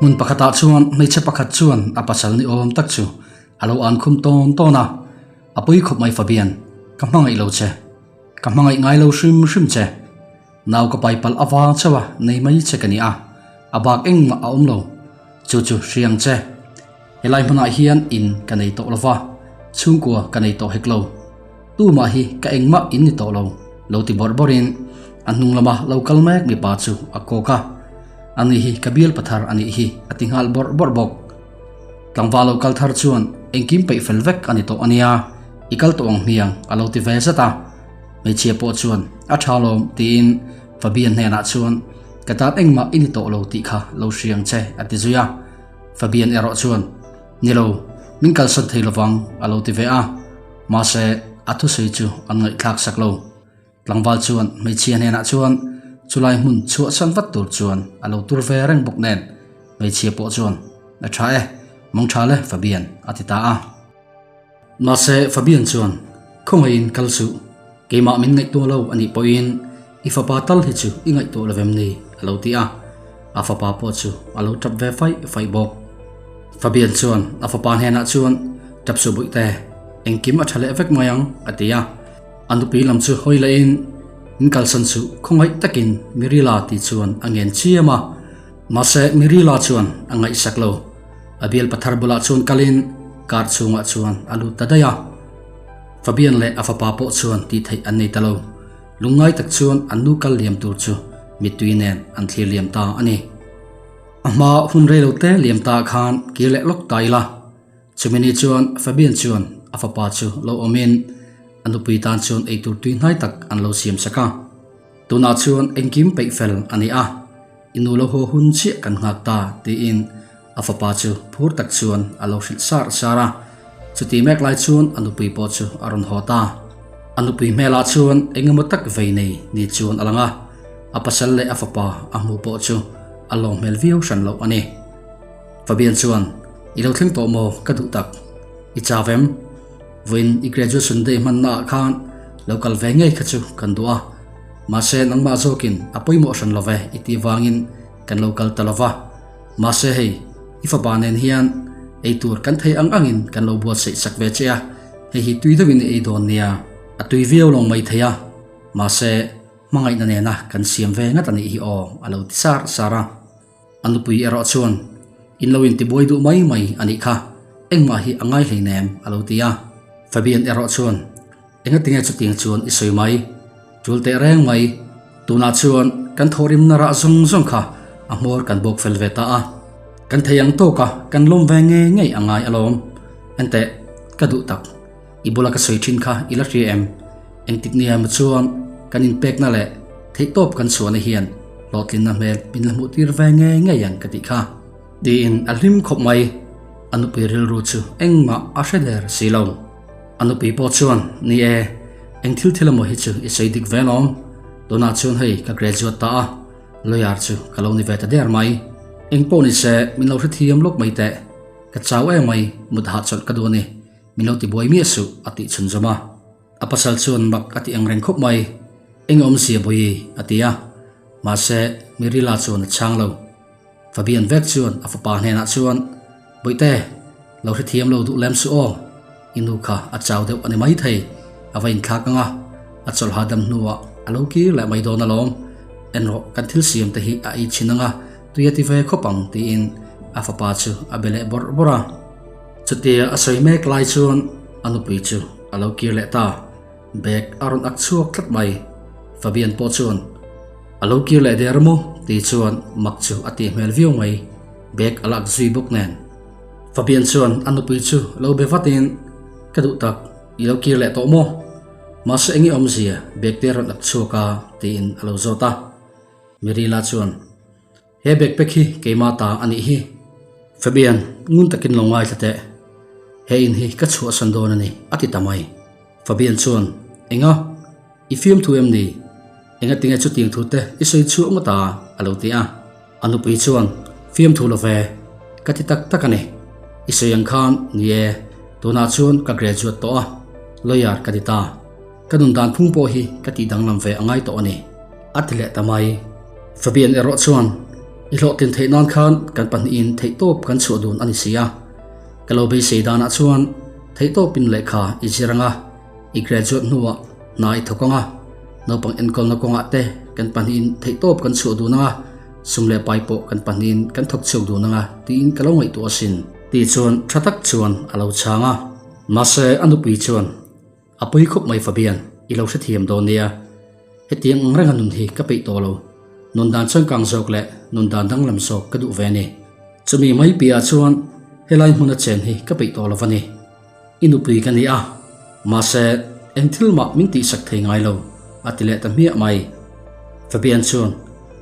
Hmun pakhatah chuan hmeichhe pakhat chuan a pasal ni awm tak chu a lo an khum tawn tawn a, A pui khawp mai Fabian, ka hmangaih lo che. Ka hmangaih ngai lo hrim hrim che. Nau ka pai palh avang chauh a nei mai che ka ni a, a bak engmah a awm lo. Chu chu hriang che. Helai hmunah hian in ka nei tawh lo va, chhungkua ka nei tawh hek lo. Tumah hi ka engmah in ni tawh lo, lo ti bawrh bawrhin a hnung lama lo kal mek mipa chu a kawk a. Ani hi ka bial pathar a nih hi a ti nghal bawrh bawrh bawk. Tlangval lo kal thar chuan engkim peih fel vek a ni tawh a nia, i kal tawh ang hmiang a lo ti ve zat a. Hmeichhia pawh chuan a tha lawm tiin Fabian hnenah chuan ka tan engmah i ni tawh lo tih kha lo hriang che a ti zui a. Fabian erawh chuan ni lo, min kalsan thei lovang a lo ti ve a. Mahse a thusawi chu an ngaihthlak sak lo. Tlangval chuan hmeichhia hnenah chuan chulai hmun chhuahsan vat tur chuan a lo tur ve reng bawk nen hmeichhia pawh chuan A tha e, mawng tha le Fabian a ti ta a. Mahse Fabian chuan Khawngaihin kal suh, keimah min ngaihtuah lo a nih pawhin i fapa tal hi chu i ngaihtuah lo vem ni a lo ti a, a fapa pawh chu a lo tap ve faih faih bawk. Fabian chuan a fapa hnenah chuan Tap suh Bawihte, engkim a tha leh vek mai ang a ti a. A nupui lam chu hawi lahin min kalsan suh khawngaih takin Mirila tih chuan a ngen chiam a, mahse Mirila chuan a ngaihsak lo. A bial pathar bulah chuan kalin car chhungah chuan a lut ta daih a. Fabian leh a fapa pawh chuan tih theih an nei ta lo. Lungngai tak chuan an nu kal liam tur chu mittui nen an thlir liam ta a ni. A hma hun rei lo te liam ta khan kir leh lawk ta ila. Chumi ni chuan Fabian chuan a fapa chu lo awmin a nupui tan chuan eitur tui hnai tak an lo siam sak a. Tunah chuan engkim peih fel a ni a, i nu lo haw hun chiah kan nghak ta tiin a fapa chu phur tak chuan a lo hrilh sar sar a. Chuti mek lai chuan a nupui pawh chu a rawn haw ta. A nupui hmelah chuan eng emaw tak vei nei ni chuan a lang a, a pasal leh a fapa a hmu pawh chu a lawm hmel viau hran loh a ni. Fabian chuan, I lo thleng tawh maw ka duh tak? I chau em? Vawiin i graduation day hmanna ah khan lo kal ve ngei kha chu kan duh a, mahse nangmah zawkin a pawimawh hran lo ve i tih vangin kan lo kal ta lo va. Mahse hei, i fapa nen hian ei tur kan thei ang angin kan lo buatsaih sak ve che a, hei hi tui deuhin i ei dawn nia. A tui viau lo mai thei a, mahse hmangaihna nena kan siam ve ngat a nih hi aw a lo ti sar sar a. A nupui erawh chuan, In lo intibuai duh mai mai a nih kha, engmah hi a ngai hleinem a lo ti a. Fabian erawh chuan, Engatinge chutiang chuan i sawi mai? Tul teh reng mai, tunah chuan kan thawhrimna rah zawng zawng kha a hmawr kan bawk fel ve ta a. Kan thei ang tawka kan lawm ve ngei ngei a ngai alawm. Enteh, ka duh tak. I bula ka sawi thin kha i la hria em? Engtik nia emaw chuan kan inpekna leh theihtawp kan chhuahna hian hlawhtlinna hmel min la hmuh tir ve ngei ngei ang ka tih kha. Tiin a hlim khawp mai. A nupui rilru chu engmah a hre der si lo. A nupui pawh chuan, Ni e, eng thil thil emaw hi chu i sawi dik ve alawm. Tunah chuan hei ka graduate ta a, lawyer chu ka lo ni ve ta der mai. Engpawh ni se min lo hrethiam lawk mai teh. Ka chau em mai, mut hahchawlh ka duh a ni. Min lo ti buai miah suh, a tih chhun zawm a. A pasal chuan mak a ti ang reng khawp mai. Eng awmzia bawi? a ti a. Mahse, Mirila chuan a chhang lo. Fabian vek chuan a fapa hnenah chuan, Bawihte, lo hrethiam lo duh lem suh aw. I nu kha a chau deuh a ni maithei, a va inthlak ang a, a chawlh hahdam hnuah a lo kir leh mai dawn alawm. En rawh, kan thil siam te hi a ei chhin ang a, tui a ti ve khawp ang, tiin a fapa chu a be leh bawrh bawrh a. Chutia a sawi mek lai chuan a nupui chu a lo kir leh ta. Bag a rawn ak chhuak tlat mai. Fabian pawh chuan, A lo kir leh der maw? ti chuan mak chu a tih hmel viau mai. Bag a lak zui bawk nen. Fabian chuan a nupui chu lo be vatin, Ka duh tak, i lo kir leh tawh maw? Mahse enge awmzia bag te rawn ak chhuak a? tiin a lo zawt a. Mirila chuan, He backpack hi keimah ta a nih hi. Fabian, ngun takin lo ngaithla teh. He in hi ka chhuahsan dawn a ni, a ti ta mai. Fabian chuan, Enga? I fiamthu em ni? Enga tinge chutiang thu te i sawi chhuah ngawt a? a lo ti a. A nupui chuan, Fiamthu lo ve, ka ti tak tak a ni. I sawi ang khan, ni e, tunah chuan ka graduate tawh a, lawyer ka ti ta. Ka nun dan phung pawh hi ka tih danglam ve a ngai tawh a ni, a ti leh ta mai. Fabian erawh chuan, I hlawhtlin theih nan khan kan pahnihin theihtawp kan chhuah dun a ni si a. Ka lo beisei danah chuan theihtawpin lehkha i zir ang a, i graduate hnuah hna i thawk ang a, naupang enkawlna kawngah te kan pahnihin theihtawp kan chhuah dun ang a, sum leh pai pawh kan pahnihin kan thawk chhuak dun ang a tiin ka lo ngaihtuah asin. Tih chuan tha tak chuan a lo chhang a. Mahse a nupui chuan A pui khawp mai Fabian, i lo hrethiam dawn nia. Hetiang ang renga nun hi ka peih tawh lo. Nun dan changkang zawk leh nun dan danglam zawk ka duh ve a ni. Chumi mai piahah chuan helai hmuna chen hi ka peih tawh lo va ni. I nupui ka ni a, mahse eng thil mah min tihsak thei ngai lo, a ti leh ta hmiah mai. Fabian chuan,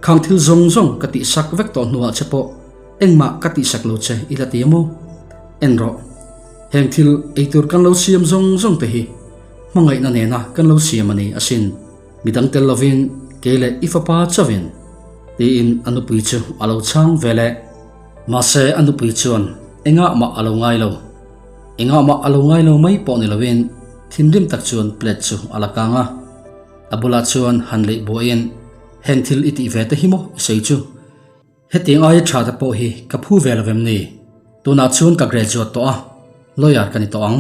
Khang thil zawng zawng ka tihsak vek tawh hnuah che pawh engmah ka tihsak lo che i la ti a maw? En rawh. Heng thil eitur kan lo siam zawng zawng te hi hmangaihna nena kan lo siam a ni asin. Midang tel lovin kei leh i fapa chauhin, tiin a nupui chu a lo chhang ve leh. Mahse a nupui chuan engah mah a lo ngai lo. Engah mah a lo ngai lo mai pawh ni lovin thinrim tak chuan plate chu a la kang a. A bulah chuan han leih buaiin, Heng thil i tih ve te hi maw i sawi chu? Hetiang aia tha te pawh hi ka phu ve lo em ni? Tunah chuan ka graduate tawh a, lawyer ka ni tawh ang.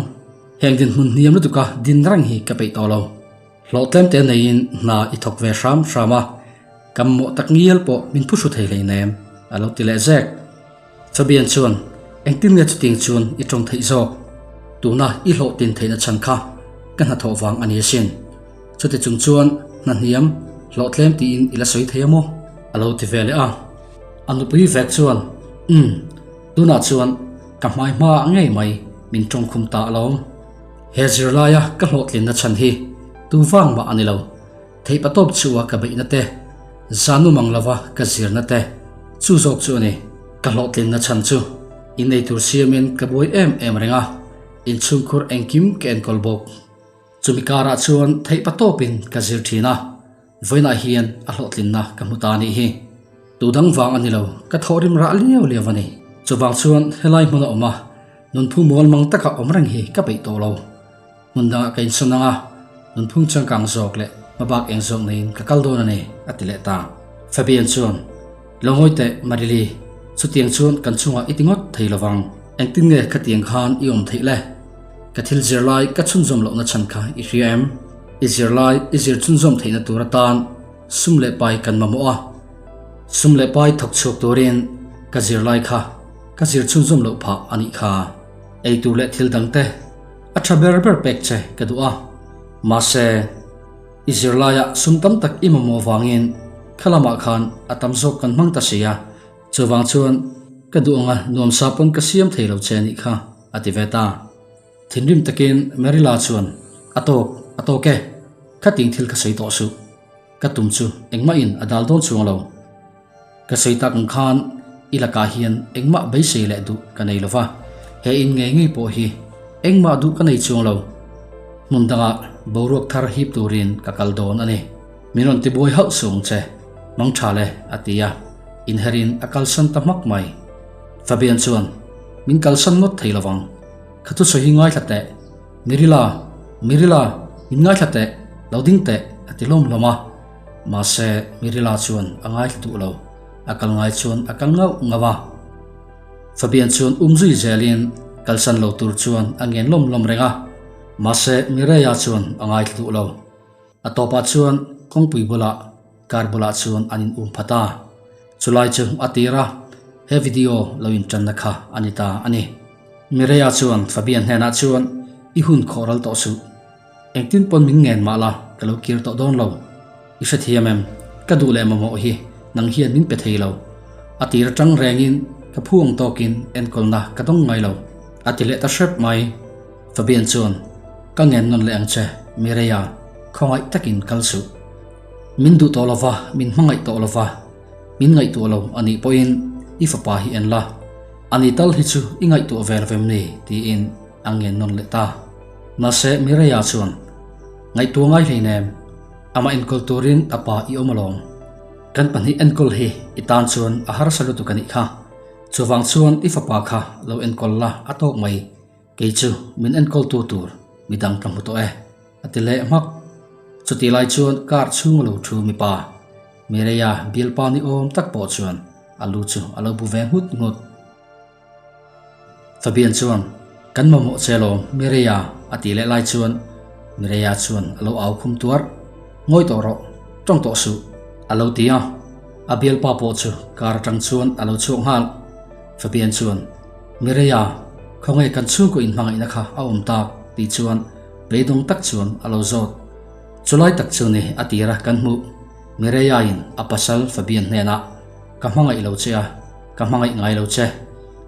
Heng dinhmun hniam lutuka din reng hi ka peih tawh lo. Hlawh tlem te neiin hna i thawk ve hram hram a, ka mamawh tak ngial pawh min phu hru thei hleinem, a lo ti leh zek. Fabian chuan, Engtin nge chutiang chuan i tawng theih zawk? Tuna i hlawhtlin theihna chhan kha ka hnathawh vang a ni asin. Chuti chung chuan hna hniam, hlawhtlem tiin i la sawi thei a maw? A lo ti ve leh a. A nupui vek chuan, Umm, tunah chuan ka hmai hmaah ngei mai min tawngkhum ta alawm. He zirlaia ka hlawhtlinna chhan hi tu vang mah a ni lo. Theihpatawp chhuah ka beihna te, zan um ang lova ka zirna te, chu zawk chu a ni. Ka hlawhtlinna chhan chu innei tur siamin ka buai em em reng a, inchhungkhur engkim ka enkawl bawk. Chumi karah chuan theihpatawpin ka zir thin a, vawiinah hian a hlawhtlinna ka hmu ta a nih hi. Tu dang vang a ni lo, ka thawhrim rah liau liau a ni. Chuvang chuan helai hmuna awm a, nunphu mual mang taka awm reng hi ka peih tawh lo. Hmun dangah ka insawn ang a, nunphung changkang zawk leh hmabak eng zawk neiin ka kal dawn a ni, a ti leh ta. Fabian chuan, Lo ngawi teh, Marily, chutiang chuan kan chungah i ti ngawt thei lo vang. Engtin nge khatiang khan i awm theih le? Ka thil zir lai ka chhunzawm lohna chhan kha i hria em? I zir lai i zir chhunzawm theihna tur atan sum leh pai kan mamawh a. Sum leh pai thawk chhuak turin ka zir lai kha ka zir chhunzawm loh phah a nih kha. Eitur leh thil dangte A tha ber ber pek che ka duh a, mahse i zirlaiah sum tam tak i mamawh vangin kha lamah khan a tam zawk kan hmang ta si a, chuvang chuan ka duh anga nuamsa pawn ka siam thei lo che anih kha, a ti ve ta. Thinrim takin Marilla chuan, A tawk, a tawk e, khating thil ka sawi tawh suh. Ka tum chu engmahin a dal dawn chuang lo. Ka sawi tak ang khan i lakah hian engmah beisei leh duh ka nei lova, he in ngei ngei pawh hi engmah duh ka nei chuang lo. Hmun dangah boruak thar hip turin ka kal dawn a ni. Min rawn tibuai hauh suh ang che, mang tha le, a ti a, inherin a kalsan ta hmak mai. Fabian chuan, Min kalsan ngawt thei lovang, ka thusawi hi ngaithla teh. Mirila, Mirila, min ngaithla teh, lo ding teh, a ti hlawm hlawm a. Mahse, Mirila chuan a ngaithla duh lo. A kal ngai chuan a kal ngauh ngauh a. Fabian chuan um zui zelin kalsan lo tur chuan a ngen lawm lawm reng a. Mahse, Mireia chuan a ngaithla duh lo. A tawpah chuan kawngpui bulah car bulah chuan an in um phat a. Chulai chu a tir a, he video lo intanna kha a ni ta a ni. Mireia chuan Fabian hnenah chuan, I hun khawh ral tawh suh. Engtin pawn min ngen mah la, ka lo kir tawh dawn lo. I hrethiam em? Ka duh leh mamawh hi nang hian min pe thei lo. A tir atang rengin ka phu ang tawkin enkawlna ka dawng ngai lo, a ti leh ta hrep mai. Fabian chuan, Ka ngen nawn leh ang che, Mireia, khawngaih takin kal suh. Min duh tawh lova, min hmangaih tawh lova, min ngaihtuah lo a nih pawhin i fapa hi en la. Ani tal hi chu i ngaihtuah ve lovem ni? tiin a ngen nawn leh ta. Mahse, Mireia chuan, Ngaihtuah ngai hleinem, amah enkawl turin a pa i awm alawm. Kan pahnih enkawl hi i tan chuan a harsa lutuk a nih kha. Chuvang chuan i fapa kha lo enkawl la a tawk mai. Kei chu min enkawltu tur midang ka hmu tawh e, a ti leh hmak. Chutih lai chuan car chhung a lo thu mipa, Mireia bialpa ni awm tak pawh chuan. A lu chu a lo bu ve nghut nghut. Fabian chuan, Kan mamawh che lawm, Mireia, a tih leh lai chuan Mireia chuan a lo au khum tuar. Ngawi tawh rawh, tawng tawh suh, a lo ti a. A bialpa pawh chu car atang chuan a lo chhuak nghal. Fabian chuan, Mireia, khawnge kan chhungkaw inhmangaihna kha a awm tak? tih chuan beidawng tak chuan a lo zawt. Chulai tak chu ni a tira kan hmuh. Mireia-in a pasal Fabian hnenah, Ka hmangaih lo che a, ka hmangaih ngai lo che.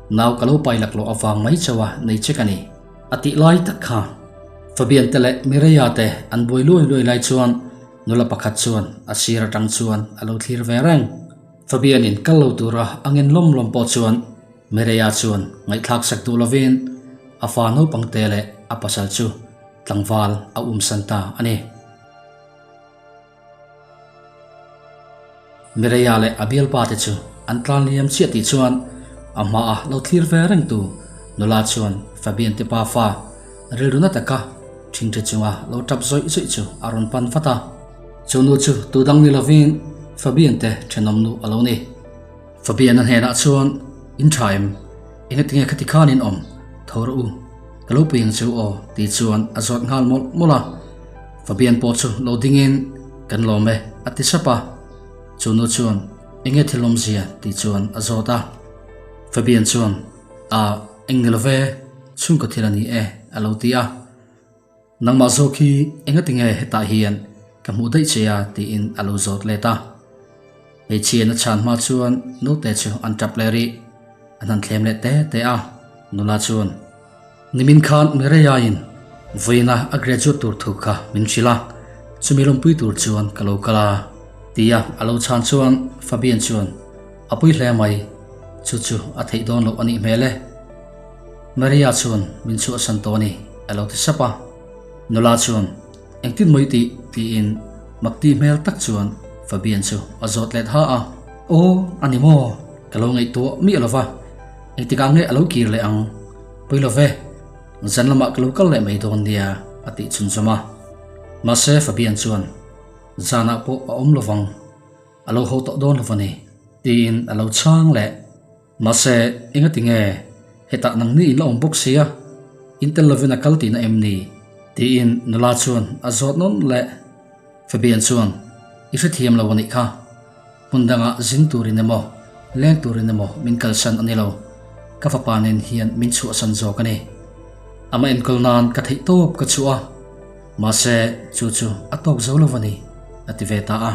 Nau ka lo pai laklawh avang mai chauh a nei che ka ni. A tih lai tak kha. Fabian te leh Mireia te an buai luai luai lai chuan nula pakhat chuan a sir atang chuan a lo thlir ve reng. Fabian-in kal lo tura a ngen lawm lawm pawh chuan Mireia chuan ngaihthlak sak duh lovin a fa naupang te leh a pasal chu tlangval a umsan ta a ni. Mireia leh a bialpa te chu an tlan liam chiah tih chuan a hmaa lo thlir ve reng tu nula chuan Fabian te pa fa rilru na taka thingthi chunga lo tap zawih zawih chu a rawn pan vat a. Chu nu chu tu dang ni lovin Fabian te thenawm nu a lo ni. Fabian a hnenah chuan, In tha em? Engatinge khati khan in awm? Tho rawh u, ka lo pui ang cheu aw, tih chuan a zawt nghal mawlh mawlh a. Fabian pawh chu lo dingin, Kan lawm e, a ti sap a. Chu nu chuan, Enge thil awmzia? tih chuan a zawt a. Fabian chuan, A, eng ni lo ve, chhungkaw thil a ni e, a lo ti a. Nangmah zawk hi engatinge hetah hian ka hmuh daih che a tiin a lo zawt let a. Hmeichhiain a chhan hma chuan naute chu an tap leh rih. An han thlem leh te te a. Nula chuan, Nimin khan Mireia-in vawiina a graduate tur thu kha min hrilh a, chumi lawmpui tur chuan ka lo kal a, tia a lo chhan chuan Fabian chuan, A pui hle mai, chu chu a theih dawn loh a nih hmel e. Maria chuan min chhuahsan tawh a ni, a lo ti sap a. Nula chuan, Engtin maw i tih? tiin makti hmel tak chuan Fabian chu a zawt let ha a. Aw, a ni maw? Ka lo ngaihtuah miah lo va, engtikah nge a lo kir leh ang? Pui lo ve, zan lamah ka lo kal leh mai dawn nia, a tih chhunzawm a. Mahse Fabian chuan, Zanah pawh a awm lo vang, a lo haw tawh dawn lo va ni, tiin a lo chhang leh. Mahse, engati nge hetah nangni in la awm bawk sia, in tel lovin a kal tihna em ni? tiin nula chuan a zawt nawn leh. Fabian chuan, I hrethiam lo a nih kha. Hmun dangah zin turin emaw, leng turin emaw min kalsan a ni lo. Ka fapa nen hian min chhuahsan zawk a ni. Amah enkawl nan ka theih tawp ka chhuah a, mahse chu chu a tawk zo lo a ni, a ti ve ta a.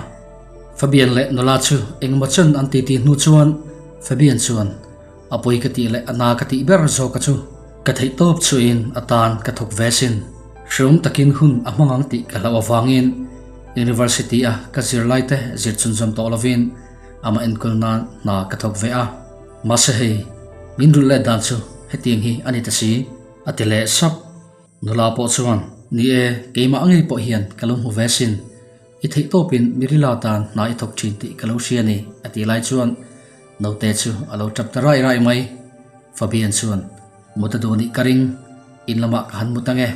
Fabian leh nula chu engmaw chen an titi hnu chuan Fabian chuan a pawi ka tih leh a na ka tih ber zawk a chu ka theih tawp chuin a tan ka thawk ve sin. Hreawm takin hun a hmang ang tih ka hlauh avangin University a ka zirlai te zir chhunzawm tawh lovin amah enkawl nan hna ka thawk ve a. Mahse hei, min rulh let dan chu hetiang hi a ni ta si, a ti leh sap. Nula pawh chuan, Ni e, keimah ngei pawh hian ka lo hmu ve sin. I theih tawpin Mirila tan hna i thawk thin tih ka lo hria ni, a tih lai chuan naute chu a lo tap ta rai rai mai. Fabian chuan, Mut a duh nih ka ring, in lamah ka han mut ange.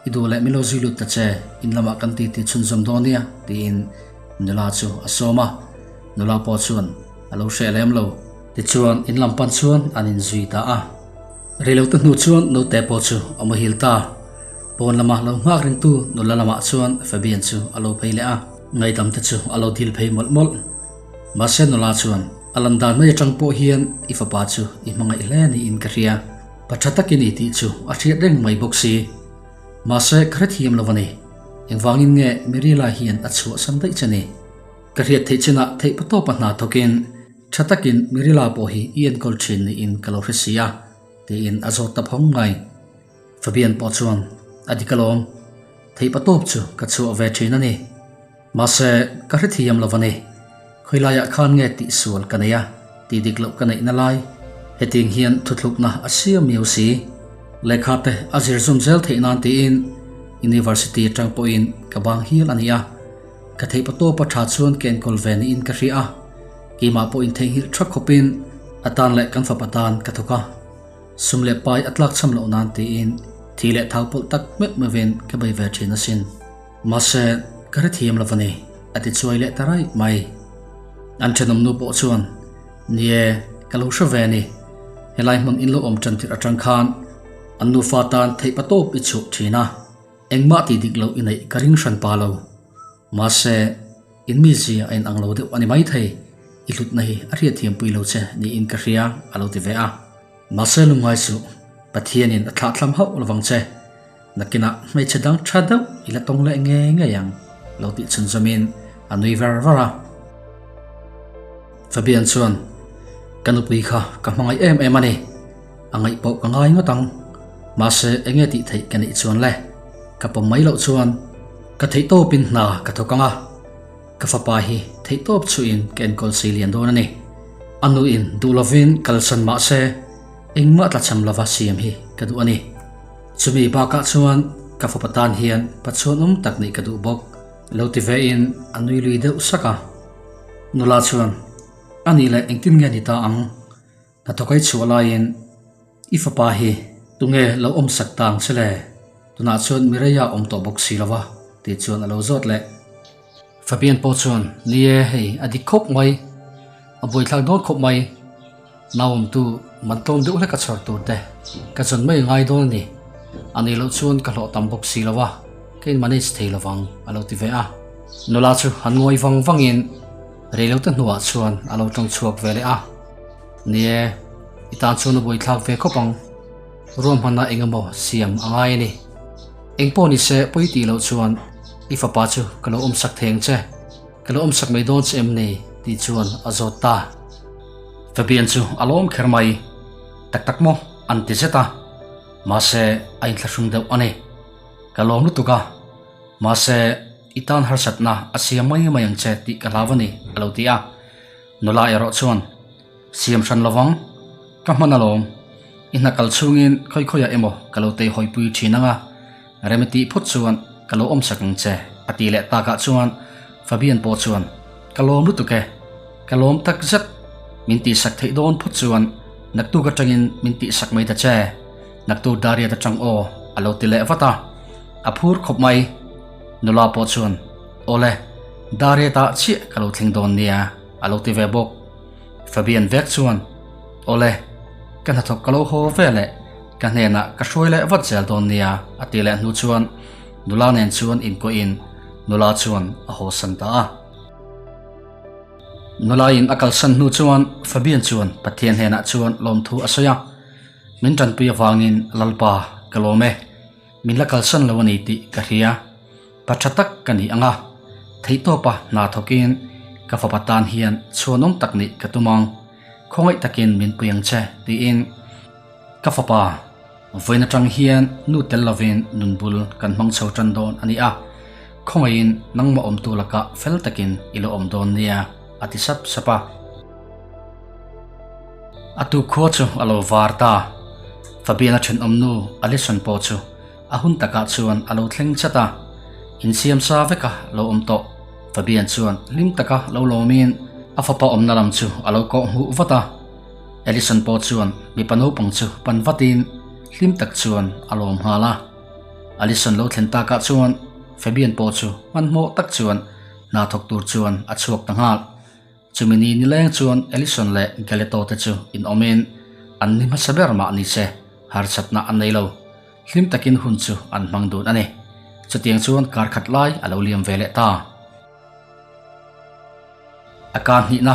I duh leh min lo zui lut ta che, in lamah kan titi chhunzawm dawn nia, tiin nula chu a sawm a. Nula pawh chuan a lo hreh lem lo. Tichuan in lam pan chuan an inzui ta a. Reilote hnu chuan naute pawh chu a muhil ta. Pawn lama lo nghak ringtu nula lamah chuan Fabian chu a lo phei leh a, ngaihdam te chu a lo dil phei mawlh mawlh. Mahse nula chuan a lan dan mai atang pawh hian i fapa chu i hmangaih hle niin ka hria. Pa tha takin i tih chu a hriat reng mai bawk si. Mahse ka hrethiam lo a ni. Engvangin nge Mirila hian a chhuahsan daih che ni? Ka hriat theih chinah theihpatawpa hna thawkin tha takin Mirila pawh hi i enkawl thin niin ka lo hre si a, tiin a zawt ta phawng mai. Fabian pawh chuan, A dik alawm, theihpatawp chu ka chhuah ve thin a ni. Mahse, ka hrethiam lo a ni. Khawilaiah khan nge tihsual ka nei a, tih dik loh ka neihna lai? Hetiang hian thuthlukna a siam miau si. Lehkha te a zir zawm zel theih nan tiin University atang pawhin ka bang hial a ni a. Ka theihpatawpa tha chuan ka enkawl ve niin ka hria a. Keimah pawhin theihnghilh tha khawpin a tan leh kan fapa tan ka thawk a. Sum leh pai a tlak cham loh nan tiin thi leh thau pawlh tak meuh meuhin ka bei ve thin asin. Mahse, ka hrethiam lo a ni, a ti chuai leh ta raih mai. An thenawm nu pawh chuan. Ni e, ka lo hre ve a ni. Helai hmun in lo awm tan tirh atang khan an nufa tan theih patawp i chhuah thin a, engmah tih dik loh i neih ka ring hran pa lo. Mahse, in mizia a inang lo deuh a ni maithei, i hlutna hi a hriatthiampui lo che niin ka hria, a lo ti ve a. Mahse lungngai suh, Pathianin a thlahthlam hauh lovang che. Nakinah hmeichhe dang tha deuh i la tawng leh ngei ngei ang, lo tih chhunzawmin a nui var var a. Fabian chuan, Ka nupui kha ka hmangaih em em a ni. A ngaih pawh ka ngai ngawt ang. Mahse enge tih theih ka neih chuan le? Ka pawm mai loh chuan ka theihtawpin hna ka thawk ang a, ka fapa hi theihtawp chhuihin ka enkawl sei lian dawn a ni. A nuin duh lovin kalsan mahse engmah tlachham lova siam hi ka duh a ni. Chumi bakah chuan ka fapa tan hian Pathian awm tak nih ka duh bawk lo ti vein a nui lui deuh sak a. Nula chuan, A nih leh engtin nge ni ta ang? Hnathawk ei chhuah laiin i fapa hi tunge lo awm sak ta ang che le? Tunah chuan Mireia awm tawh bawk si lo va tih chuan a lo zawt leh. Fabian pawh chuan, Ni e, hei a dik khawp mai, a buaithlak dawn khawp mai. Nauawmtu man tlawm deuh hlek a chhawr tur te ka zawn mai ngai dawn a ni. A nih loh chuan ka hlawh tam bawk si lo va, ka in manage thei lo vang a lo ti ve a. Nula chu han ngawi vang vangin reilote hnuah chuan a lo tawng chhuak ve leh a. Ni e, i tan chuan a buaithlak ve khawp ang. Ruahmanna eng emaw siam a ngai a ni. Eng pawh ni se pawi tih loh chuan i fapa chu ka lo awmsak thei ang che. Ka lo awmsak mai dawn che em ni? tih chuan a zawt ta. Fabian chu a lawm kher mai. Tak tak maw? an ti zet a. Mahse a inthlahrung deuh a ni. Ka lawm lutuk a. Mahse i tan harsatna a siam mai mai ang che tih ka hlau a ni a lo ti a. Nula erawh chuan, Siam hran lovang, ka hman alawm. I hna kal chhungin khawi khawiah emaw ka lo tei hawipui thin ang a, rem i tih phawt chuan ka lo awmsak ang che, a ti leh takah chuan Fabian pawh chuan, Ka lawm lutuk e, ka lawm tak zet. Min tihsak theih dawn phawt chuan naktuk atangin min tihsak mai ta che, naktuk Dariat atang aw, a lo ti leh vat a. A phur khawp mai. Nula pawh chuan, Awle, Dariat-ah chiah ka lo thleng dawn nia, a lo ti ve bawk. Fabian vek chuan, Awle, ka hnathawk ka lo haw ve leh, ka hnenah ka hruai leh vat zel dawn nia, a ti leh hnu chuan nula nen chuan inkuahin nula chuan a hawsan ta a. Nulain a kalsan hnu chuan Fabian chuan Pathian hnenah chuan lawmthu a sawi a, Min tanpui avangin Lalpa ka lawm e. Min la kalsan lo a ni tih ka hria. Pa tha tak ka ni ang a, theihtawpa hna thawkin ka fapa tan hian chhuanawm tak nih ka tum ang, khawngaih takin min pui ang che tiin ka fapa vawiin atang hian nu tel lovin nun bul kan hmang chho tan dawn a ni a, khawngaihin nangmah awmtu lakah fel takin i lo awm dawn nia a ti sap sap a. A tukhua chu a lo var ta. Fabian-a thenawmnu Alison pawh chu a hun takah chuan a lo thleng chat a. Insiam sa veka lo awm tawh. Fabian chuan hlim taka lo lawmin a fapa awmna lam chu a lo kawh hmuh vat a. Alison pawh chuan mipa naupang chu pan vatin hlim tak chuan a lawm nghal a. Alison lo thlen takah chuan Fabian pawh chu hmanhmawh tak chuan hna thawk tur chuan a chhuak ta nghal. Chumi ni nileng chuan Ellison leh Galeto te chu inawmin an ni hmasa ber mah ni se harsatna an nei lo. Hlim takin hun chu an hmang dun a ni. Chutiang chuan kar khat lai a lo liam ve leh ta. A kar hnihna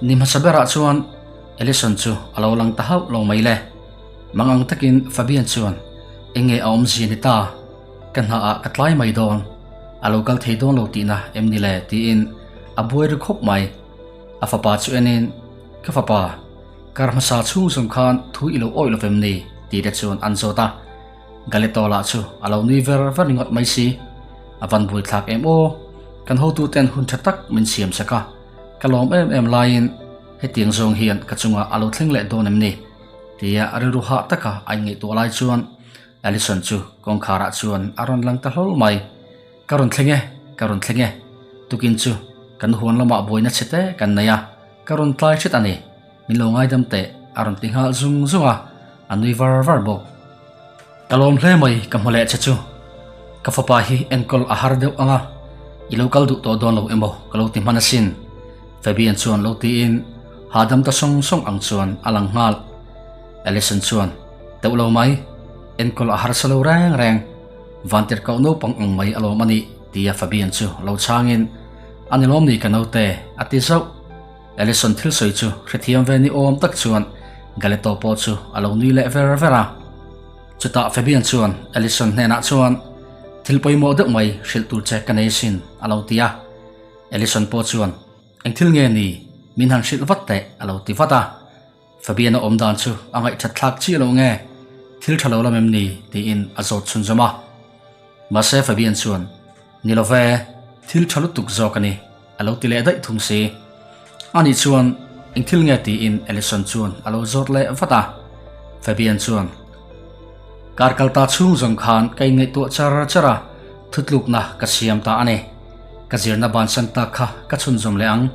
ni hmasa berah chuan Ellison chu a lo lang ta hauh lo mai le. Mangang takin Fabian chuan eng nge a awmzia ni ta? Ka hnaah ka tlai mai dawn, a lo kal thei dawn lo tihna em ni le? tiin a buai ri khawp mai. A fapa chu enin, Ka fapa, kar hmasa chhung zawng khan thu i lo awih lo vem ni? tih te chuan an zawt a. Galeto lah chu a lo nui ver ver ringawt mai si. A van buaithlak em aw, kan hotuten hun tha tak min siam sak a, ka lawm em em laiin hetiang zawng hian ka chungah a lo thleng leh dawn em ni? tia a rilru hah taka a inngaihtuah lai chuan Allison chu kawngkharah chuan a rawn lang ta hlawl mai. Ka rawn thleng e, ka rawn thleng e. Tukin chu kan huan lamah buaina chhe te kan nei a, ka rawn tlai hret a ni. Min lo ngaidam teh, a rawn ti nghal zung zung a, a nui var var bawk. Ka lawm hle mai ka hmu leh che chu. Ka fapa hi enkawl a har deuh ang a, i lo kal duh tawh dawn lo emaw ka lo ti hman asin, Fabian chuan lo tiin. Hahdam ta sawng sawng ang chuan a lang nghal. Allison chuan, Teuh lo mai, enkawl a harsa lo reng reng. Vantirhkoh naupang ang mai alawm a nih, tia Fabian chu lo chhangin, A ni lawm ni ka naute, a ti zauh. Allison thil sawi chu hrethiam ve ni awm tak chuan Galeto pawh chu a lo nui leh ver ver a. Chutah Fabian chuan Allison hnenah chuan, Thil pawimawh deuh mai hrilh tur che ka nei sin, a lo ti a. Allison pawh chuan, Eng thil nge ni? Min han hrilh vat teh, a lo ti vat a. Fabian-a awm dan chu a ngaihthat thlak chiah lo nge, thil tha lo lam em ni? tiin a zawt chhunzawm a. Mahse Fabian chuan, Ni lo ve, thil tha lutuk zawk a ni, a lo ti leh daih thung si. Ani chuan, Eng thil nge? tiin Allison chuan a lo zawt leh vat a. Fabian chuan, Kar kal ta chhung zawng khan ka inngaihtuah char char a, thutlukna ka siam ta a ni. Ka zirna bansan tak kha ka chhunzawm leh ang.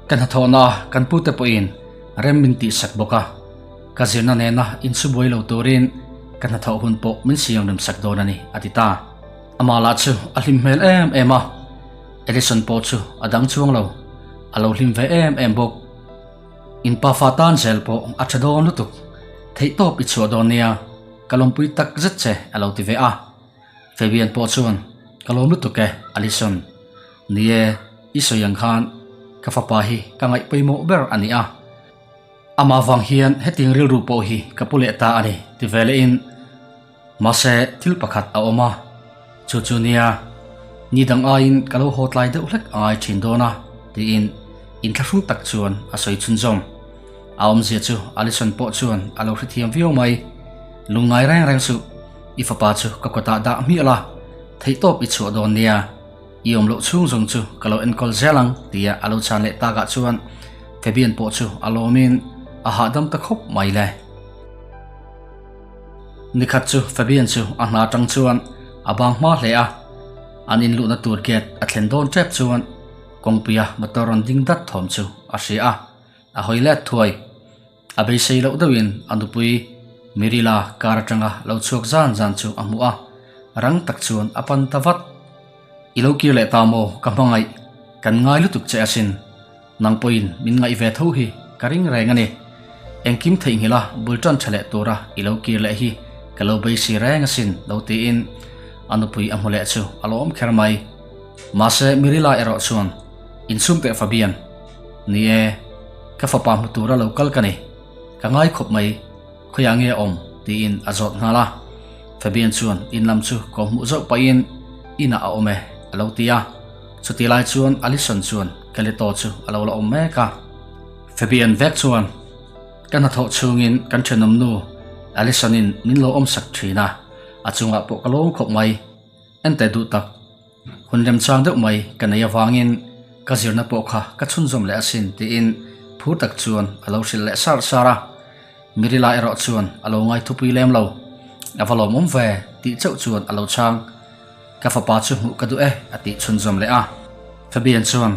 Ka hnathawhna kan pute pawhin rem min tihsak bawk a, ka zirna nena insubuai lo turin ka hnathawh hun pawh min siam remsak dawn a ni, a ti ta. Amah lah chu a hlim hmel em em a, Edison pawh chu a dang chuang lo, a lo hlim ve em em bawk. In pafa tan zel pawh a tha dawn lutuk, theihtawp i chhuah dawn nia, ka lawmpui tak zet che, a lo ti ve a. Fabian pawh chuan, Ka lawm lutuk e, Allison. Ni e, i sawi ang khan ka fapa hi ka ngaih pawimawh ber a ni a. Amah vang hian hetiang rilru pawh hi ka pu leh ta a ni, ti ve lehin. Mahse, thil pakhat a awm a, chu chu nia, ni dang aiin ka lo haw tlai deuh hlek a ngai thin dawn a, tiin inthlahrung tak chuan a sawi chhunzawm. A awmzia chu Allison pawh chuan a lo hrethiam viau mai. Lungngai reng reng suh, i fapa chu ka kawtah dah hmiah la, theihtawp i chhuah dawn nia, i awm loh chhung zawng chu ka lo enkawl zel ang tia a lo chhan leh takah chuan Fabian pawh chu a lawmin a hahdam ta khawp mai le. Nikhat chu Fabian chu a hna tang chuan a bang hma hle a, an inluhna tur gate a thlen dawn tep chuan kawngpuia motor rawn ding dat thawm chu a hria a, a hawi let thuai. A beisei loh deuhin a nupui Mirila kar atanga lo chhuak zan zan chu a hmuh a, rang tak chuan a pan ta vat. I lo kir leh ta maw ka hmangaih, kan ngai lutuk che asin. Nang pawhin min ngaih ve tho hi ka ring reng a ni. Engkim theihnghilh a bul tan tha leh tura i lo kir leh hi ka lo beisei reng asin lo tiin a nupui a hmu leh chu a lawm kher mai. Mahse Mirila erawh chuan insum teh Fabian. Ni e. Ka fapa hmu tura lo kal ka ni. Ka ngai khawp mai, khawiah nge a awm? tiin a zawt nghal a. Fabian chuan in lam chu ko hmuh zauh pahin inah a awm e a lo ti a. Chuti lai chuan Allison chuan Kelito chu a lo la awm mek a. Fabian vek chuan, Ka hnathawh chhungin kan thenawmnu Allison-in min lo awmsak thin a, a chungah pawh ka lawm khawp mai. Enteh duh tak. Hun remchang deuh mai ka nei avangin ka zirna pawh kha ka chhunzawm leh asin tiin phur tak chuan a lo hrilh leh sar sar a. Mirila erawh chuan a lo ngai thupui lem lo. A va lawmawm ve tih chauh chuan a lo chhang. Ka fapa chu hmuh ka duh e a tih chhunzawm leh a. Fabian chuan,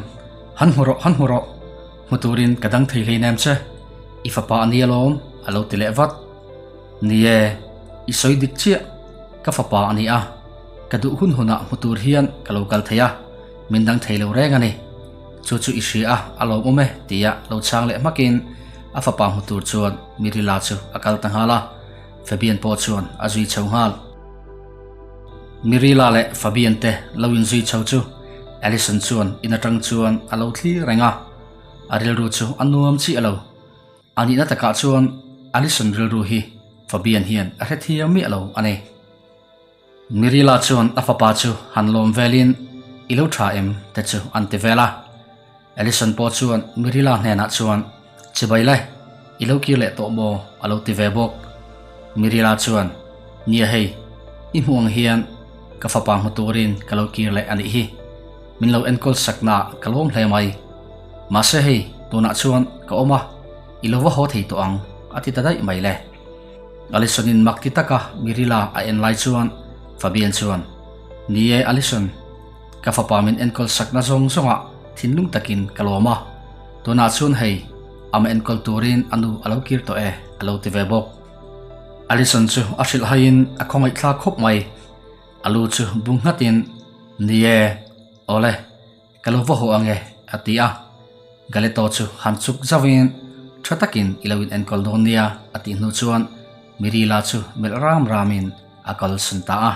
Han hmu rawh, han hmu rawh. Hmu turin ka dang thei hleinem che. I fapa a ni alawm a lo ti leh vat. Ni e, i sawi dik chiah. Ka fapa a ni a. Ka duh hun hunah hmu tur hian ka lo kal thei a, min dang thei lo reng a ni. Chu chu i hria a, a lawmawm e tia lo chhang leh hmakin a fapa hmu tur chuan Mirila chu a kal ta nghal a, Fabian pawh chuan a zui chho nghal. Mirila leh Fabian te lo inzui chho chu Allison chuan in atang chuan a lo thlir reng a, a rilru chu a nuam chiah lo. A nihna takah chuan Allison rilru hi Fabian hian a hrethiam miah lo a ni. Mirila chuan a fapa chu han lawm velin, I lo tha em? te chu an ti vel a. Allison pawh chuan Mirila hnenah chuan, Chibai le, i lo kir leh tawh maw? a lo ti ve bawk. Mirila chuan, Nia hei, i hmuh ang hian ka fapa hmu turin ka lo kir leh a nih hi. Min lo enkawl saknaah ka lawm hle mai. Mahse hei, tunah chuan ka awm a, i lo va haw thei tawh ang, a ti ta daih mai le. Allison-in mak ti taka Mirilla a en lai chuan Fabian chuan, Ni e Allison, ka fapa min enkawl sakna zawng zawngah thinlung takin ka lawm a, tunah chuan hei ama enkawl turin a nu a lo kir tawh e a lo ti ve bawk. Allison chu a hrilh haiin a khawngaihthlak khawp mai. A lu chu bu nghatin, Ni e, awle. Ka lo va haw ang e, a ti a. Galeto chu han chuk zauhin Tha takin i lo in enkawl dawn nia a tih hnu chuan Mirila chu melh ram ramin a kalsan ta a.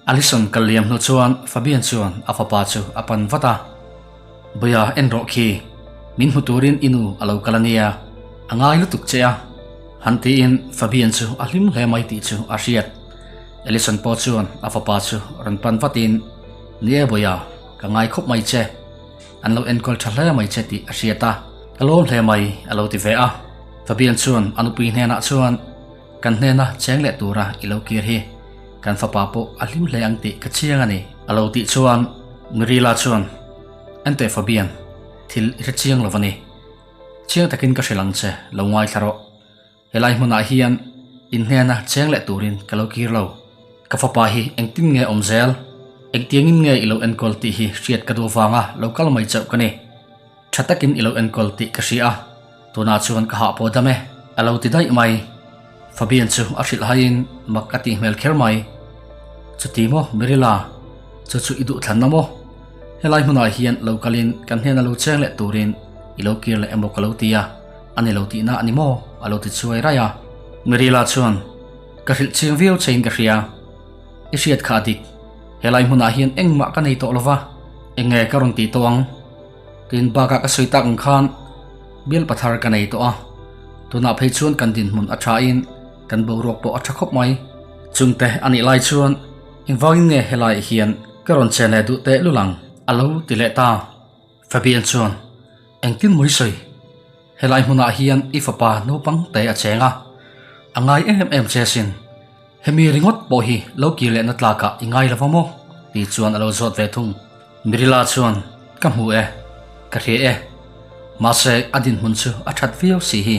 Allison kal liam hnu chuan Fabian chuan a fapa chu a pan vat a, Bawia en rawh khi, min hmu turin i nu a lo kal a nia, a ngai lutuk che a, han tiin Fabian chu a hlim hle mai tih chu a hriat. Allison pawh chuan a fapa chu rawn pan vatin, Ni e Bawia, ka ngai khawp mai che, an lo enkawl tha hle mai che tih a hriat a, ka lawm hle mai a lo ti ve a. Fabian chuan a nupui hnenah chuan, Kan hnena cheng leh tura i lo kir hi kan fapa pawh a hlim hle ang tih ka chiang a ni. A lo tih chuan Mirila chuan, Enteh Fabian, thil i hre chiang lo a ni. Chiang takin ka hrilh ang che, lo ngaithla rawh. Helai hmunah hian in hnena cheng leh turin ka lo kir lo. Ka fapa hi engtin nge awm zel? Engtiangin nge i lo enkawl tih hi hriat ka duh avanga lo kal mai chauh ka ni. Tha takin i lo enkawl tih ka hria a, tunah chuan ka hah pawh dam e, a lo ti daih mai. Fabian chu a hrilh haiin mak a tih hmel kher mai. Chuti maw Mirilla, chu chu i duhthlanna maw? Helai hmunah hian lo kalin kan hnena lo cheng leh turin i lo kir leh emaw ka lo ti a, a ni lo tihna a ni maw? a lo ti chuai raih a. Mirilla chuan, Ka hrilh chiang viau chein ka hria. I hriat kha a dik. Helai hmunah hian engmah ka nei tawh lova, eng nge ka rawn tih tawh ang? Tin, bakah ka sawi tak ang khan bial pathar ka nei tawh a, tunah phei chuan kan dinhmun a thain kan boruak pawh a tha khawp mai. Chungte a nih lai chuan engvangin nge helaiah hian ka rawn che leh duh teh lul ang? A lo ti leh ta. Fabian chuan, Engtin mawi sawi? Helai hmunah hian i fapa naupang te a cheng a, a ngai em em che asin. Hemi ringawt pawh hi lo kir lehna tlakah i ngai lo va maw? tih chuan a lo zawt ve thung. Mirila chuan, Ka hmu e, ka hria e. Mahse, a dinhmun chu a that viau si hi.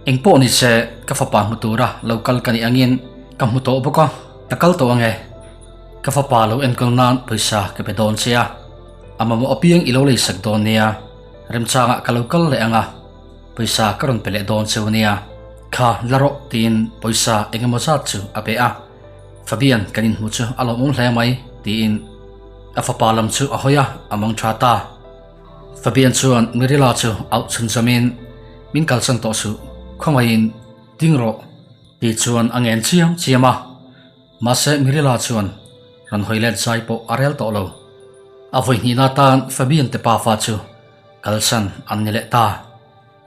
Engpawh ni se, ka fapa hmu tura lo kal ka nih angin ka hmu tawh bawk a, ka kal tawh ange. Ka fapa lo enkawl nan pawisa ka pe dawn che a, a mamawh apiang i lo leisak dawn nia, remchangah ka lo kal leh ang a. Pawisa ka rawn pe leh dawn cheu nia, kha la rawh tiin pawisa eng emaw zat chu a pe a. Fabian kan inhmu chu a lawmawm hle mai tiin a fapa lam chu a hawi a, a mang tha ta. Fabian chuan Mirilla chu auh chhun zamin, Min kalsan tawh suh, khawngaihin ding rawh ti chuan a ngen chiam chiam a. Mahse Mirilla chuan rawn hawi let zai pawh a rel tawh lo. A vawi hnihna tan Fabian te pafa chu Kalsan an ni leh ta.